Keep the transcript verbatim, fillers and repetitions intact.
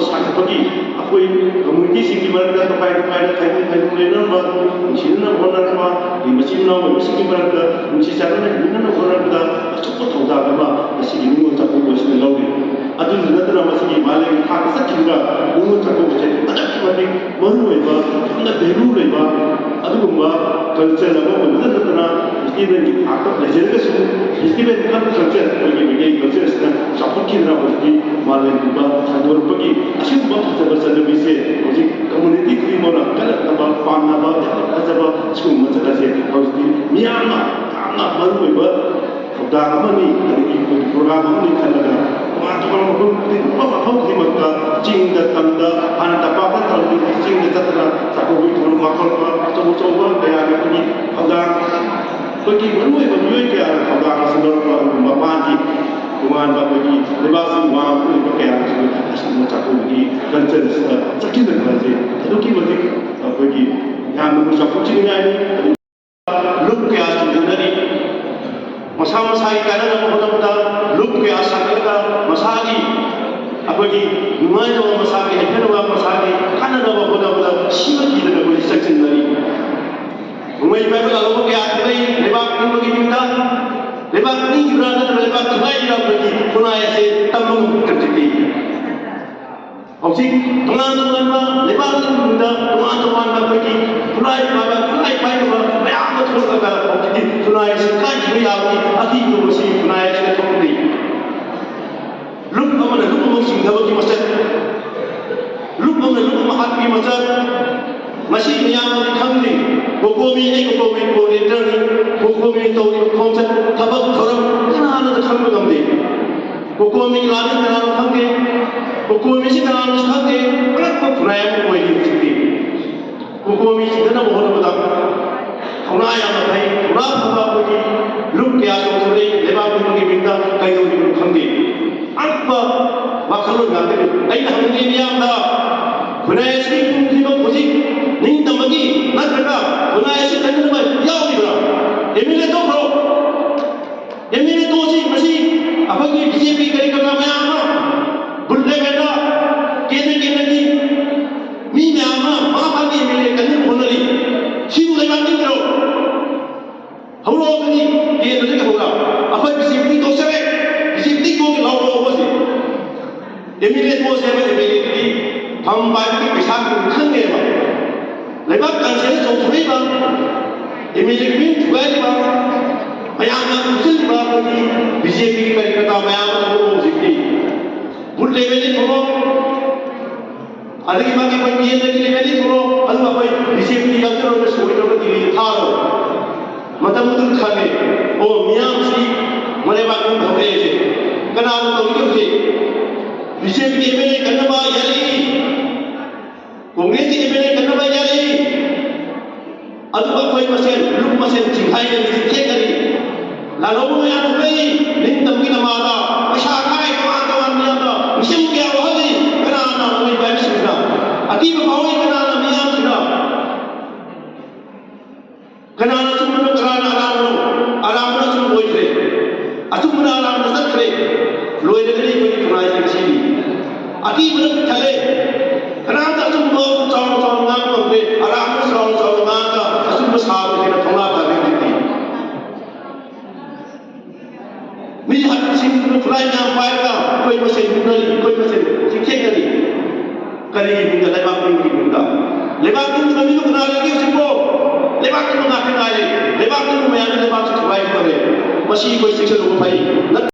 ꯁꯥꯒꯠꯄꯒꯤ ꯑꯩꯈꯣꯏ ꯀꯝꯃ꯭ꯌꯨꯅꯤꯇꯤꯁꯤꯡꯒꯤ ꯃꯔꯛꯇ ꯇꯣꯈꯥꯏ ꯇꯣꯈꯥꯏꯅ ꯈꯥꯏꯗꯣꯛ ꯈꯥꯏꯗꯣꯛ ꯂꯩꯅꯔꯝꯕ, ꯅꯨꯡꯁꯤꯅꯅꯕ ꯍꯣꯠꯅꯔꯛꯄ, ꯑꯗꯩ ꯃꯆꯤꯟ ꯃꯅꯥꯎ ꯑꯣꯏꯕꯁꯤꯡꯒꯤ ꯃꯔꯛꯇ ꯅꯨꯡꯁꯤ ꯆꯥꯟꯅꯅ ꯍꯤꯡꯃꯤꯟꯅꯅꯕ ꯍꯣꯠꯅꯔꯛꯄꯗ ꯑꯆꯧꯕ ꯊꯧꯗꯥꯡ ꯑꯃ ꯉꯁꯤꯒꯤ ꯅꯤꯉꯣꯜ ꯆꯥꯛꯀꯧꯕ ꯑꯁꯤꯅ ꯂꯧꯔꯤ꯫ ꯑꯗꯨꯗ ꯅꯠꯇꯅ ꯃꯁꯤꯒꯤ ꯃꯥꯂꯦꯝꯒꯤ ꯊꯥꯛꯇ ꯆꯠꯈꯤꯕ ꯅꯤꯉꯣꯜ ꯆꯥꯛꯀꯧꯕꯁꯦ ꯑꯗꯨꯛꯀꯤ ꯃꯇꯤꯛ ꯃꯔꯨ ꯑꯣꯏꯕ, ꯌꯥꯝꯅ ꯚꯦꯂꯨ ꯂꯩꯕ, ꯑꯗꯨꯒꯨꯝꯕ ꯀꯜꯆꯔ ꯑꯃ ꯑꯣꯏꯕꯗ ꯅꯠꯇꯅ ꯐꯦꯁꯇꯤꯚꯦꯜꯒꯤ ꯊꯥꯛꯇ ꯂꯩꯖꯔꯒꯁꯨ, ꯐꯦꯁꯇꯤꯚꯦꯜ ꯈꯛ ꯀꯜꯆꯔ, ꯑꯩꯈꯣꯏꯒꯤ ꯃꯩꯇꯩ ꯀꯜꯆꯔ ꯑꯁꯤꯅ ꯆꯥꯎꯈꯠꯈꯤꯗꯅ ꯍꯧꯖꯤꯛꯇꯤ ꯃꯥꯂꯦꯝ ꯄꯨꯝꯕ ꯁꯟꯗꯣꯔꯛꯄꯒꯤ ꯑꯁꯤꯒꯨꯝꯕ ꯐꯖꯕ ꯆꯠꯅꯕꯤꯁꯦ ꯍꯧꯖꯤꯛ ꯀꯝꯃ꯭ꯌꯨꯅꯤꯇꯤ ꯈꯨꯗꯤꯡꯃꯛꯅ ꯀꯜꯂꯛꯅꯕ, ꯄꯥꯝꯅꯕ, ꯌꯥꯝꯅ ꯐꯖꯕ ꯁꯤꯒꯨꯝꯕ ꯃꯁꯛ ꯑꯁꯦ ꯍꯧꯖꯤꯛꯇꯤ ꯃꯤꯌꯥꯝꯅ ꯌꯥꯝꯅ ꯃꯔꯨ ꯑꯣꯏꯕ ꯊꯧꯗꯥꯡ ꯑꯃꯅꯤ, ꯑꯗꯒꯤ ꯑꯩꯈꯣꯏꯒꯤ ꯄ꯭ꯔꯣꯒ꯭ꯔꯥꯝ ꯑꯃꯅꯤ ꯈꯜꯂꯒ ꯇꯣꯉꯥꯟ ꯇꯣꯉꯥꯟꯕ ꯃꯐꯝ ꯈꯨꯗꯤꯡ-, ꯃꯐꯝ ꯃꯐꯝ ꯈꯨꯗꯤꯡꯃꯛꯇ, ꯆꯤꯡꯗ, ꯇꯝꯗ, ꯍꯥꯟꯅ ꯇꯝꯄꯥꯛꯇ ꯇꯧꯔꯝꯃꯤꯕ ꯆꯤꯡꯗ ꯆꯠꯇꯅ ꯆꯥꯛꯀꯧꯕꯒꯤ ꯊꯧꯔꯝ ꯄꯥꯡꯊꯣꯔꯛꯄ, ꯑꯆꯧ ꯑꯆꯧꯕ ꯀꯌꯥꯒꯤ ꯑꯩꯈꯣꯏꯒꯤ ꯊꯧꯗꯥꯡ, ꯑꯩꯈꯣꯏꯒꯤ ꯃꯔꯨꯑꯣꯏꯕ ꯃꯤꯑꯣꯏ ꯀꯌꯥꯅ ꯊꯧꯗꯥꯡ ꯑꯁꯤ ꯂꯧꯔꯛꯄ, ꯑꯗꯨꯒꯨꯝꯕ ꯃꯄꯥꯟꯒꯤ ꯇꯣꯉꯥꯟꯕ ꯑꯩꯈꯣꯏꯒꯤ ꯂꯩꯕꯥꯛꯁꯤꯡ ꯋꯥꯡꯃ ꯂꯩꯕ ꯀꯌꯥꯅꯁꯨ ꯑꯁꯤꯒꯨꯝꯕ ꯆꯥꯛꯀꯧꯕꯒꯤ ꯀꯜꯆꯔ ꯑꯁꯤꯗ ꯆꯠꯈꯤꯗꯕ ꯑꯁꯤ ꯑꯗꯨꯛꯀꯤ ꯃꯇꯤꯛ ꯑꯩꯈꯣꯏꯒꯤ ꯌꯥꯝꯅ ꯆꯥꯎꯊꯣꯛꯆꯅꯤꯡꯉꯥꯏꯅꯤ꯫ ꯂꯨꯞ ꯀꯌꯥ ꯆꯤꯡꯁꯤꯟꯅꯔꯤ꯫ ꯃꯁꯥ ꯃꯁꯥꯒꯤ ꯀꯥꯟꯅꯅꯕ ꯍꯣꯠꯅꯕꯗ ꯂꯨꯞ ꯀꯌꯥ ꯁꯥꯒꯠꯂꯒ ꯃꯁꯥꯒꯤ ꯑꯩꯈꯣꯏꯒꯤ ꯅꯨꯡꯉꯥꯏꯅꯕ, ꯃꯁꯥꯒꯤ ꯍꯩꯊꯅꯕ, ꯃꯁꯥꯒꯤ ꯀꯥꯟꯅꯅꯕ ꯍꯣꯠꯅꯕꯗ ꯁꯤꯕ ꯊꯤꯗꯅ ꯑꯩꯈꯣꯏ ꯆꯪꯁꯤꯟꯅꯔꯤ꯫ ꯅꯣꯡꯃꯩ ꯄꯥꯏꯕ ꯂꯥꯜꯍꯧꯕ ꯀꯌꯥ ꯊꯣꯛꯂꯛꯏ ꯂꯩꯕꯥꯛ ꯅꯤꯡꯕꯒꯤ ꯃꯤꯡꯗ꯫ ꯂꯩꯕꯥꯛ ꯅꯤꯡꯈꯤꯕ꯭ꯔꯥ ꯅꯠꯇ꯭ꯔꯒ ꯂꯩꯕꯥꯛ ꯊꯨꯒꯥꯏꯈꯤꯕ꯭ꯔꯥ ꯑꯩꯈꯣꯏꯒꯤ ꯈꯨꯟꯅꯥꯏ ꯑꯁꯦ ꯇꯝꯕ ꯉꯝꯗ꯭ꯔꯦ ꯍꯧꯖꯤꯛꯇꯤ꯫ ꯍꯧꯖꯤꯛ ꯇꯣꯉꯥꯟ ꯇꯣꯉꯥꯟꯕ ꯂꯩꯕꯥꯛ ꯃꯅꯨꯡꯗ ꯇꯣꯉꯥꯟ ꯇꯣꯉꯥꯟꯕ ꯑꯩꯈꯣꯏꯒꯤ ꯈꯨꯠꯂꯥꯏ ꯄꯥꯏꯕ, ꯈꯨꯠꯂꯥꯏ ꯄꯥꯏꯗꯕ ꯃꯌꯥꯝ ꯑꯃ ꯊꯣꯛꯂꯛꯂꯒ ꯍꯧꯖꯤꯛꯇꯤ ꯈꯨꯟꯅꯥꯏ ꯑꯁꯤ ꯀꯥꯏꯈꯤꯕ ꯌꯥꯕꯒꯤ ꯑꯀꯤꯕ ꯃꯁꯤ ꯈꯨꯟꯅꯥꯏ ꯑꯁꯤꯗ ꯊꯣꯛꯂꯛꯂꯤ꯫ ꯂꯨꯞ ꯑꯃꯅ ꯂꯨꯞ ꯑꯃ ꯆꯤꯡꯊꯕꯒꯤ ꯃꯁꯛ, ꯂꯨꯞ ꯑꯃꯅ ꯂꯨꯞ ꯑꯃ ꯍꯥꯠꯄꯒꯤ ꯃꯁꯛ, ꯃꯁꯤ ꯃꯌꯥꯝꯅꯗꯤ ꯈꯪꯗꯦ꯫ ꯀꯣꯀꯣꯃꯤ, ꯑꯩ ꯀꯣꯀꯣꯃꯤ ꯀꯣꯑꯣꯔꯗꯤꯅꯦꯇꯔꯅꯤ꯫ ꯀꯣꯀꯣꯃꯤ ꯇꯧꯔꯤꯕ ꯈꯣꯡꯆꯠ, ꯊꯕꯛ ꯊꯧꯔꯝ ꯀꯅꯥꯅꯁꯨ ꯈꯪꯕ ꯉꯝꯗꯦ꯫ ꯀꯣꯀꯣꯃꯤ ꯂꯥꯟꯅꯤ ꯀꯅꯥꯅꯣ ꯈꯪꯗꯦ꯫ ꯀꯣꯀꯣꯃꯤꯁꯤ ꯀꯅꯥꯅꯣꯁꯨ ꯈꯪꯗꯦ꯫ ꯑꯉꯛꯄ ꯈꯨꯟꯅꯥꯏ ꯑꯃ ꯑꯣꯏꯔꯤ ꯍꯧꯖꯤꯛꯇꯤ꯫ ꯀꯣꯀꯣꯃꯤ ꯆꯤꯡꯊꯅꯕ ꯍꯣꯠꯅꯕꯗ ꯊꯧꯅꯥ ꯌꯥꯝꯅ ꯐꯩ, ꯊꯧꯅꯥ ꯐꯕ ꯑꯩꯈꯣꯏꯒꯤ ꯂꯨꯞ ꯀꯌꯥ ꯆꯣꯡꯊꯣꯔꯛꯏ ꯂꯩꯕꯥꯛ ꯈꯨꯗꯤꯡꯃꯛꯀꯤ ꯃꯤꯡꯗ꯫ ꯀꯩꯗꯧꯔꯤꯕꯅꯣ ꯈꯪꯗꯦ꯫ ꯑꯉꯛꯄ ꯋꯥꯈꯜꯂꯣꯟ ꯉꯥꯛꯇꯅꯤ꯫ ꯑꯩꯅ ꯍꯪꯅꯤꯡꯉꯤ ꯃꯤꯌꯥꯝꯗ, ꯈꯨꯟꯅꯥꯏ ꯑꯁꯤꯒꯤ ꯃꯤꯄꯨꯝ ꯈꯨꯗꯤꯡꯃꯛ ꯍꯧꯖꯤꯛ ꯅꯤꯡꯇꯝꯕꯒꯤ ꯅꯠꯇ꯭ꯔꯒ ꯈꯨꯟꯅꯥꯏ ꯑꯁꯤ ꯀꯟꯅꯅꯕ ꯌꯥꯎꯔꯤꯕ꯭ꯔꯥ? ꯑꯦꯝ ꯑꯦꯜ ꯑꯦ ꯇꯣꯛꯈ꯭ꯔꯣ꯫ ꯑꯦꯝ ꯑꯦꯜ ꯑꯦ ꯇꯣꯛꯑꯁꯤ, ꯃꯁꯤ ꯑꯩꯈꯣꯏꯒꯤ ꯕꯤ ꯖꯦ ꯄꯤ ꯀꯔꯤ ꯀꯔꯥ ꯃꯌꯥꯝ ꯑꯃ ꯕꯨꯠ ꯂꯦꯚꯦꯜꯗ ꯀꯦ ꯍꯧꯔꯛꯑꯣ ꯑꯗꯨꯗꯤ, ꯀꯦꯟꯗ꯭ꯔꯗꯒꯤ ꯍꯧꯔ꯫ ꯑꯩꯈꯣꯏ ꯕꯤ ꯖꯦ ꯄꯤ ꯇꯣꯛꯆꯔꯦ, ꯕꯤ ꯖꯦ ꯄꯤ ꯇꯣꯛꯀꯦ ꯂꯥꯎꯔꯛꯑꯣ ꯍꯧꯖꯤꯛ꯫ ꯑꯦꯝ ꯑꯦꯜ ꯑꯦ ꯇꯣꯛꯑꯁꯦ ꯍꯥꯏꯕ ꯑꯦꯝ ꯑꯦꯜ ꯑꯦꯗꯨꯗꯤ ꯐꯝ ꯄꯥꯏꯕꯒꯤ ꯄꯩꯁꯥ ꯈꯪꯉꯦꯕ꯫ ꯂꯩꯕꯥꯛ ꯀꯟꯁꯦꯟꯁ ꯆꯣꯡꯊꯣꯔꯛꯏꯕ, ꯑꯦꯝ ꯑꯦꯜ ꯑꯦꯒꯤ ꯃꯤꯡ ꯊꯨꯒꯥꯏꯔꯤꯕ, ꯃꯌꯥꯝꯅ ꯈꯨꯝꯖꯤꯜꯂꯤꯕ ꯑꯩꯈꯣꯏꯒꯤ ꯕꯤ ꯖꯦ ꯄꯤꯒꯤ ꯀꯔꯤ ꯀꯔꯥ ꯃꯌꯥꯝ ꯑꯃ ꯂꯧꯔꯣ ꯍꯧꯖꯤꯛꯇꯤ꯫ ꯕꯨꯠ ꯂꯦꯕꯦꯜꯗꯤ ꯊꯣꯛꯂꯛꯑꯣ꯫ ꯑꯗꯒꯤ ꯃꯥꯒꯤ ꯑꯩꯈꯣꯏ ꯀꯦꯟꯗ꯭ꯔꯒꯤ ꯂꯦꯕꯦꯜꯗꯤ ꯊꯣꯛꯂꯛꯑꯣ꯫ ꯑꯗꯨꯒ ꯑꯩꯈꯣꯏ ꯕꯤ ꯖꯦ ꯄꯤ ꯌꯥꯎꯖꯔꯣꯏ, ꯁꯣꯏꯗ꯭ꯔꯕ ꯗꯤꯜꯂꯤꯗ ꯊꯥꯔꯣ꯫ ꯃꯇꯝ ꯑꯗꯨ ꯈꯪꯉꯦ꯫ ꯑꯣ, ꯃꯤꯌꯥꯝꯁꯤ ꯃꯔꯩꯕꯥꯛ ꯑꯗꯨꯝ ꯍꯧꯔꯛꯑꯦꯁꯦ꯫ ꯀꯅꯥꯅ ꯇꯧꯔꯤꯒꯦ ꯍꯧꯖꯤꯛ? ꯕꯤ ꯖꯦ ꯄꯤꯒꯤ ꯑꯦꯝ ꯑꯦꯜ ꯑꯦ ꯀꯟꯅꯕ ꯌꯥꯔꯛꯏ, ꯀꯣꯡꯒ꯭ꯔꯦꯁꯀꯤ ꯑꯦꯝ ꯑꯦꯜ ꯑꯦ ꯀꯟꯅꯕ ꯌꯥꯔꯛꯏ꯫ ꯑꯗꯨꯒ ꯑꯩꯈꯣꯏ ꯃꯁꯦꯟ, ꯂꯨꯞ ꯃꯁꯦꯟ ꯆꯤꯡꯈꯥꯏꯒꯅꯤ, ꯆꯤꯡꯊꯦꯛꯀꯅꯤ꯫ ꯂꯥꯜꯍꯧꯕ ꯃꯌꯥꯝ ꯂꯩ, ꯅꯤꯡꯇꯝꯕꯒꯤ ꯅꯃꯥꯗ ꯄꯩꯁꯥ ꯈꯥꯏ, ꯇꯣꯉꯥꯟ ꯇꯣꯉꯥꯟ ꯃꯌꯥꯝꯗ ꯃꯤꯁꯤꯡ ꯀꯌꯥ ꯋꯥꯍꯜꯂꯤ꯫ ꯀꯅꯥꯅ ꯃꯣꯏ ꯄꯥꯏꯕꯁꯤꯡꯁꯤꯅ? ꯑꯀꯤꯕ ꯐꯥꯎꯏ꯫ ꯀꯅꯥꯅ ꯃꯤꯌꯥꯝꯁꯤꯗ? ꯀꯅꯥꯅ ꯑꯆꯨꯝꯕꯅꯣ, ꯀꯅꯥꯅ ꯑꯔꯥꯟꯕꯅꯣ? ꯑꯔꯥꯟꯕꯅ ꯑꯆꯨꯝꯕ ꯑꯣꯏꯈ꯭ꯔꯦ, ꯑꯆꯨꯝꯕꯅ ꯑꯔꯥꯟꯕꯗ ꯆꯠꯈ꯭ꯔꯦ꯫ ꯂꯣꯏꯔꯒꯅꯤ ꯑꯩꯈꯣꯏꯒꯤ ꯈꯨꯟꯅꯥꯏꯁꯦ ꯉꯁꯤꯗꯤ꯫ ꯑꯀꯤꯕꯅ ꯄꯤꯛ ꯊꯜꯂꯦ꯫ ꯀꯅꯥꯝꯇ ꯑꯆꯨꯝꯕ ꯆꯥꯎꯅ ꯆꯥꯎꯅ ꯉꯥꯡꯕ ꯉꯝꯗ꯭ꯔꯦ꯫ ꯑꯔꯥꯟꯕ ꯆꯥꯎꯅ ꯆꯥꯎꯅ ꯉꯥꯡꯉꯒ ꯑꯆꯨꯝꯕ ꯁꯥꯕ ꯍꯦꯟꯅ ꯊꯧꯅꯥ ꯐꯔꯦ ꯍꯧꯖꯤꯛꯇꯤ꯫ ꯃꯤ ꯍꯥꯠꯄꯁꯤꯡꯗꯨꯅ ꯈꯨꯠꯂꯥꯏ ꯃꯌꯥꯝ ꯄꯥꯏꯔꯒ ꯑꯩꯈꯣꯏ ꯃꯁꯦꯟ ꯃꯨꯛꯅꯔꯤ, ꯑꯩꯈꯣꯏ ꯃꯁꯦꯟ ꯆꯤꯡꯊꯦꯡꯅꯔꯤ꯫ ꯀꯔꯤꯒꯤ ꯃꯤꯡꯗ? ꯂꯩꯕꯥꯛ ꯃꯤꯒꯤ ꯃꯤꯡꯗ꯫ ꯂꯩꯕꯥꯛ ꯃꯤꯒꯤ ꯃꯤꯡꯗ ꯀꯅꯥ ꯂꯩꯒꯦ ꯍꯧꯖꯤꯛꯄꯣ? ꯂꯩꯕꯥꯛ ꯃꯤꯒꯤ ꯉꯥꯛꯇ ꯉꯥꯏꯔꯦ꯫ ꯂꯩꯕꯥꯛ ꯃꯤꯒꯤ ꯃꯌꯥꯝꯅ ꯂꯩꯕꯥꯛꯁꯤ ꯊꯨꯒꯥꯏꯒꯗꯧꯔꯦ꯫ ꯃꯁꯤ ꯑꯩꯈꯣꯏ ꯆꯦꯛꯁꯤꯜꯍꯧꯕ ꯐꯩ꯫